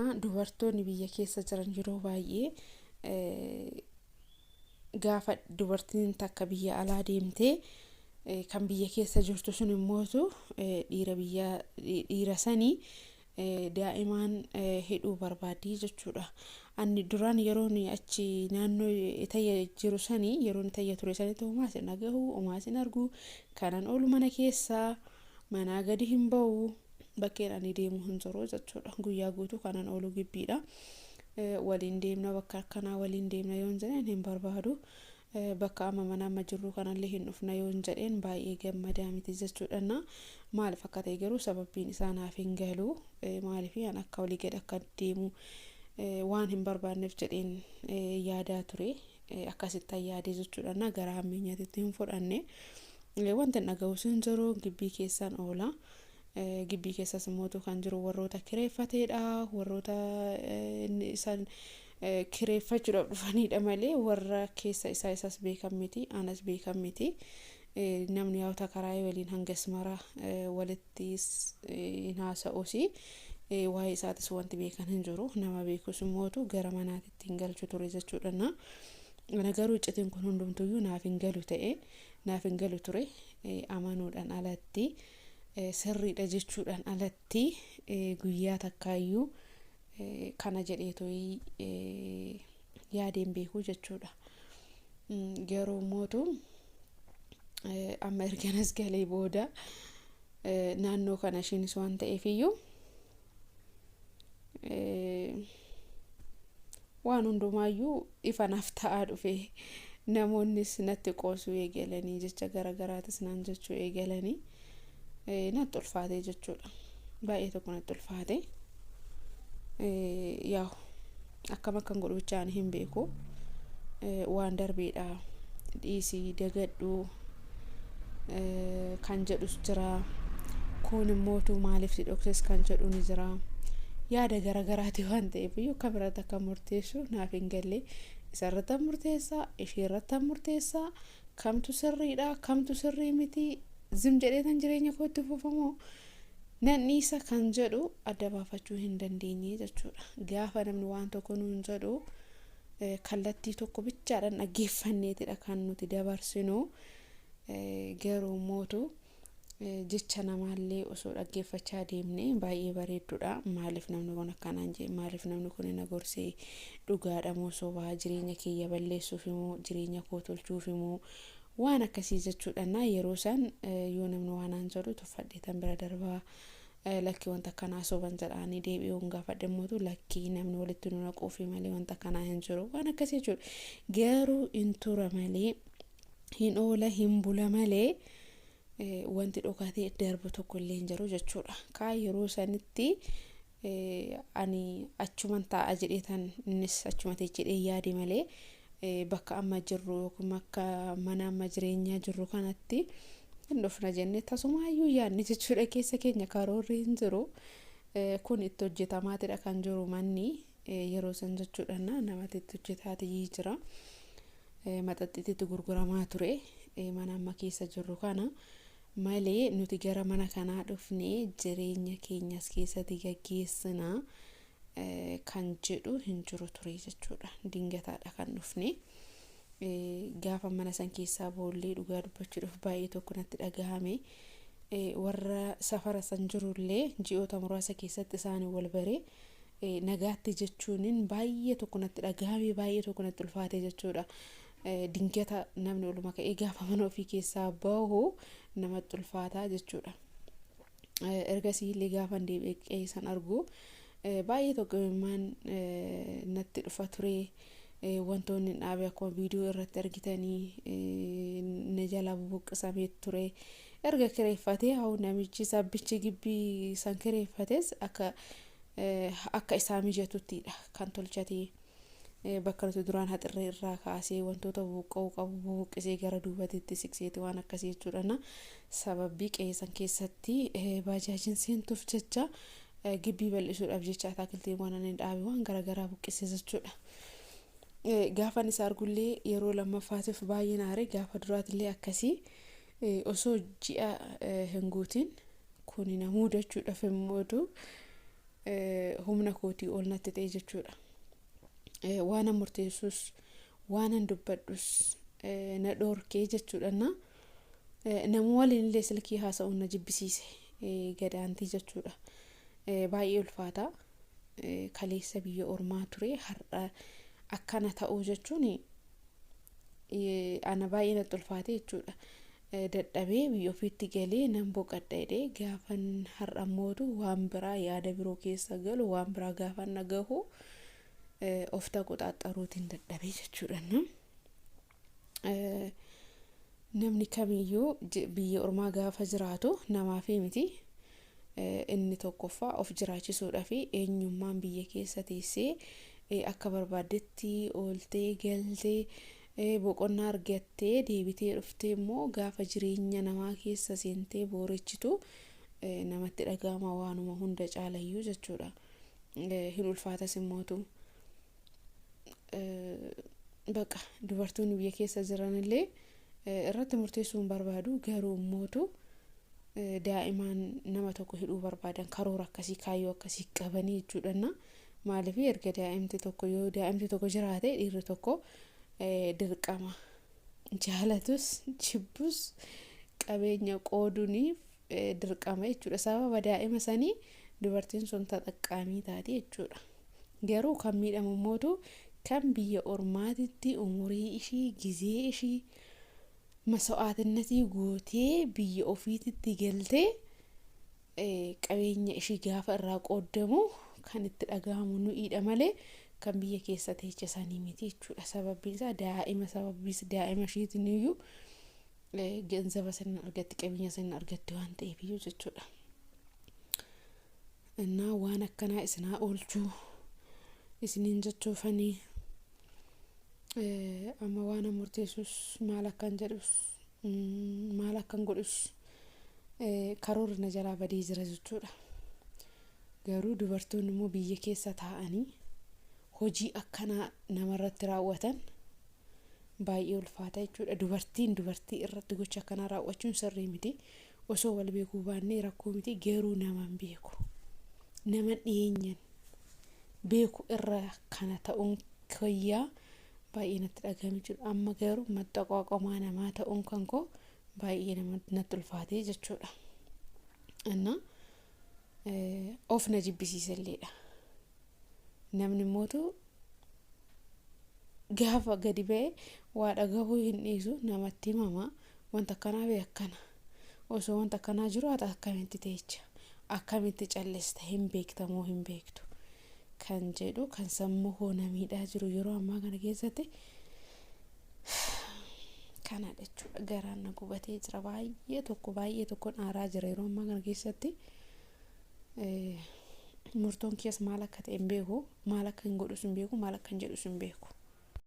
Dubartoonni biyya keessa jiran yeroo baay'ee gaafa dubartiin takka biyya alaa deemtee kan biyya keessa jirtu sun immootu dhiira biyya dhiira sanii daa'imaan hidhuu barbaaddi jechuudha. Ani duraan yeroon achi naannoo Itayya jiru sanii yeroon Itayya ture sanitti homaas hin dhagahu, homaas hin argu. Kanan oolu mana keessaa manaa gadi hin ba'u. Bakkeen ani deemu hin jiru jechuudha. Guyyaa guutuu kanan oolu gibbiidha. Waliin deemna, bakka akkanaa waliin deemna yoon jedheen hin barbaadu. Bakka amma mana amma jirru kanallee hin dhufna yoon jedheen baay'ee gammadaa miti jechuudha. Maaliif akka ta'e garuu sababbiin isaa naaf hin galu. Maaliif an akka walii gad akka deemu waan hin barbaanneef jedheen yaadaa ture. Akkasittan yaade jechuudha. Gara hammeenyaatitti hin fudhanne. Wanta hin dhaga'us hin jiru, gibbii keessan oola. Gibbii keessas immoo kan jiru warroota kireeffateedha. Warroota isaan kireeffachuudhaaf dhufanidha malee warra keessa isaa isas beekan miti, anas beekan miti. Namni yaa'u karaa waliin hangas mara walitti hin haasa'us, waa'ee isaatis wanti beekan hin jiru. Nama beekus immootu gara manaatitti hin galchu ture jechuudha. Ana garuu iccitiin kun hundumtuyyuu naaf hin galu ta'e, naaf hin galu ture. Amanuudhaan alatti, sirriidha jechuudhaan alatti, guyyaa takkaayyuu kana jedheetoo yaadeen beekuu jechuudha. Garuu mootu amma erganas galee booda naannoo kana ishiinis waan ta'eef iyyuu waan hundumaayyuu ifa naaf ta'aa dhufe. Namoonnis natti qoosuu eegalanii, jecha garaagaraatis naan jechuu eegalanii, natti ulfaate jechuudha. Baay'ee tokko natti ulfaate. Yaa'u akkam akkan godhu bichaan hin beeku. Waan darbeedha, dhiisii dagadhu kan jedhus jira. Kun immootu maaliif si dhokses kan jedhu ni jira. Yaada garagaraati waan ta'eef iyyuu kamirratti akka murteessu naaf hin galle. Isarratti murteessaa, isheerratti murteessaa, kamtu sirriidha, kamtu sirrii miti, zim jedhee tan jireenya kootti fufamoo nan dhiisa kan jedhu adda baafachuu hin dandeenye jechuudha. Gaafa namni waan tokko nuun jedhu kallattii tokko bichaadhaan dhaggeeffanneetidha kan nuti dabarsinu. Garuu mootu jecha namaallee osoo dhaggeeffachaa deemne baay'ee bareedduudha. Maaliif namni kun akkanaan jee? Maaliif namni kun na gorsee? Dhugaadha moo sobaa? Jireenya kiyya balleessuuf immoo, jireenya koo tolchuuf immoo, waan akkasii jechuudha. Yeroo san yoo namni waan aan jedhu tuffadhee tan bira darbaa, lakkii, wanta akkanaa soban jedhaanii deebi'uun gaafadhe mootu, lakkii, namni walitti nu naquufi malee wanta akkanaa hin jiru, waan akkasii jechuudha. Garuu hin tura malee, hin oola hin bula malee, wanti dhokatee darbu tokko illee hin jiru jechuudha. Kaa yeroo sanitti ani achuman taa'a jedhee tan innis achuma ta'e jedhee yaade malee, bakka amma jirru yookiin bakka mana amma jireenyaa jirru kanatti hin dhufna jennee tasumaayyuu yaadne jechuudha. Keessa keenya karoorri hin jiru. Kun itti hojjetamaatidha kan jiru manni yeroo san jechuudha. Namatti itti hojjetaatii jira. Maxaxxiitti gurguramaa ture mana amma keessa jirru kana malee, nuti gara mana kanaa dhufnee jireenya keenyas keessatti gaggeessina kan jedhu hin jiru ture jechuudha. Dingataadha kan dhufne. Gaafa mana san keessaa boollee, dhugaa dubbachuudhaaf baay'ee tokko natti dhagahame. Warra safara san jirullee ji'oota muraasa keessatti isaanii wal baree nagaatti jechuunin baay'ee tokko natti dhagahame, baay'ee tokko natti ulfaate jechuudha. Dingata namni oluma ka'ee gaafa mana ofii keessaa bahu namatti ulfaataa jechuudha. Ergasii illee gaafa deebi'ee qe'ee san argu baay'ee tokko imimmaan natti dhufa ture. Wantoonni dhaabe akkuma viidiyoo irratti argitanii na jalaa bubuqqisamee ture. Erga kireeffatee haa namichi sabbichi gibbii san kireeffates akka isaa mijatuttidha kan tolchatee. Bakka nuti duraan haxirree irraa kaasee wantoota bubuqqa'uu qabu bubuqqisee gara duubatitti siqseeti, waan akkasii jechuudha. Sababii qe'ee san keessatti baajaajiin seentuuf jecha, gibbii bal'isuudhaaf jecha, ataakiltiiwwan ani dhaabe waan garaagaraa buqqisee jechuudha. Gaafan isa argullee yeroo lammaffaatiif baay'een aare. Gaafa duraatillee akkasii osoo ji'a hin guutin kuni na mudachuudhaaf immootu Humna kootii ol natti ta'e jechuudha. Waanan murteessus, waanan dubbadhus na dhoorkee jechuudha. Nama waliin illee silkii haasa'uun na jibbisiise gadaantii jechuudha. Baay'ee ulfaata. Kaleessa biyya ormaa ture, har'a akkana ta'uu jechuun ana baay'ee natti ulfaate jechuudha. Dadhabee biyya ofiitti galee nan boqadha jedhee gaafan har'a mootu waan biraa yaada biroo keessa galu, waan biraa gaafan dhagahu of taqoxaaxaruutiin dadhabee jechuudha. Namni kamiyyuu biyya ormaa gaafa jiraatu namaaf miti. Inni tokkoffaa of jiraachisuudhaa fi eenyummaan biyya keessa teessee akka barbaaddetti ooltee galtee boqonnaa argattee deebitee dhuftee immoo gaafa jireenya namaa keessa seentee boorechitu namatti dhaga'ama waanuma hunda caalayyuu jechuudha. Hin ulfaatas immootu. Baqa dubartoonni biyya keessa jiranillee irratti murteessuu hin barbaadu, garuu immootu daa'imaan nama tokko hidhuu barbaadan, karoora akkasii, kaayyoo akkasii qabanii jechuudha. Maaliif erga daa'imti tokko, yoo daa'imti tokko jiraate, dhiirri tokko dirqama jaalatus jibbus qabeenya qooduuniif dirqama jechuudha. Sababa daa'ima sanii dubartiin sun taxaqqaamii taati jechuudha. Garuu kan miidhamu mootu kan biyya ormaatitti umurii ishii, gizee ishii masa'aatinnatii gootee biyya ofiititti galtee qabeenya ishii gaafa irraa qooddamu kan itti dhagahamu nu'iidha malee kan biyya keessa teechisanii miti jechuudha. Sababbiin isaa daa'ima, sababbiis daa'ima ishiitiin iyyuu ganzaba sanin argatti, qabeenya sanin argatti waan ta'eef iyyuu jechuudha. Innaa waan akkanaa isinaa oolchuu isiniin jechuufanii amma waan murteessus, maal akkan jedhus, maal akkan godhus karoorri na jalaa badee jira jechuudha. Garuu dubartoonni immoo biyya keessa taa'anii hojii akkanaa namarratti raawwatan baay'ee ulfaata jechuudha. Dubartiin dubartii irratti gocha akkanaa raawwachuun sirrii miti. Osoo wal beekuu baannee rakkoo miti, garuu naman beeku, nama dhiyeenyan beeku irra kana ta'uun kiyyaa baay'ee natti dhagahame jechuudha. Amma garuu maxxaqaaqamaa namaa ta'uun kan koo baay'ee natti ulfaatee jechuudha. Innaa of na jibbisiiselleedha. Namni immootu gaafa gadi ba'e waa dhagahuu hin dhiisu, namatti himama, wanta akkanaa bee akkana osoo wanta akkanaa jiru ati akkamitti teecha, akkamitti callista, hin beektamoo hin beektu kan jedhu kan sammuu koo na miidhaa jiru yeroo ammaa kana keessatti kana jechuudha. Garaan na gubatee jira, baay'ee tokko, baay'ee tokkoon aaraa jira yeroo ammaa kana keessatti. Murtoon keessa maal akka ta'e hin beeku, maal akka hin godhus hin beeku, maal akka hin jedhus hin beeku.